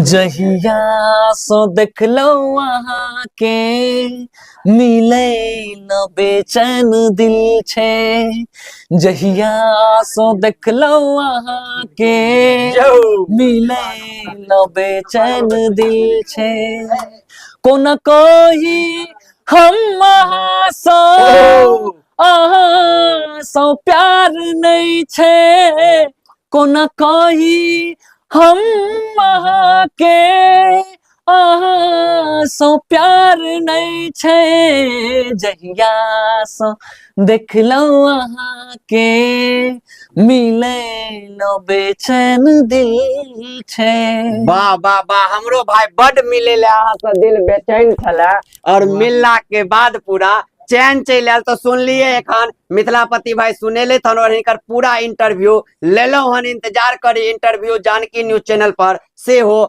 जहिया सँ देखलहुँ अहाँके, मिलै न बेचैन दिल छै। जहिया सँ देखलहुँ अहाँके, मिलै न बेचैन दिल छै। कोना कही हम अहाँ सँ, अहाँ सँ प्यार नहि छै। कोना कही हम अहाँके, अहाँ सँ प्यार नहि छै। जहिया सँ देखलहुँ अहाँके, मिलै न बेचैन दिल छै। वाह वाह वाह, हमरो भाई बड मिले ले अहाँ से दिल बेचैन छले और मिलला के बाद पूरा चैन चलि आयल। तऽ सुनलिए एखन मिथिलापति भाई सुनेले थन और हिनकर पूरा इंटरव्यू लेलहुँ हन। इंतजार करी इंटरव्यू जानकी न्यूज चैनल पर सेहो।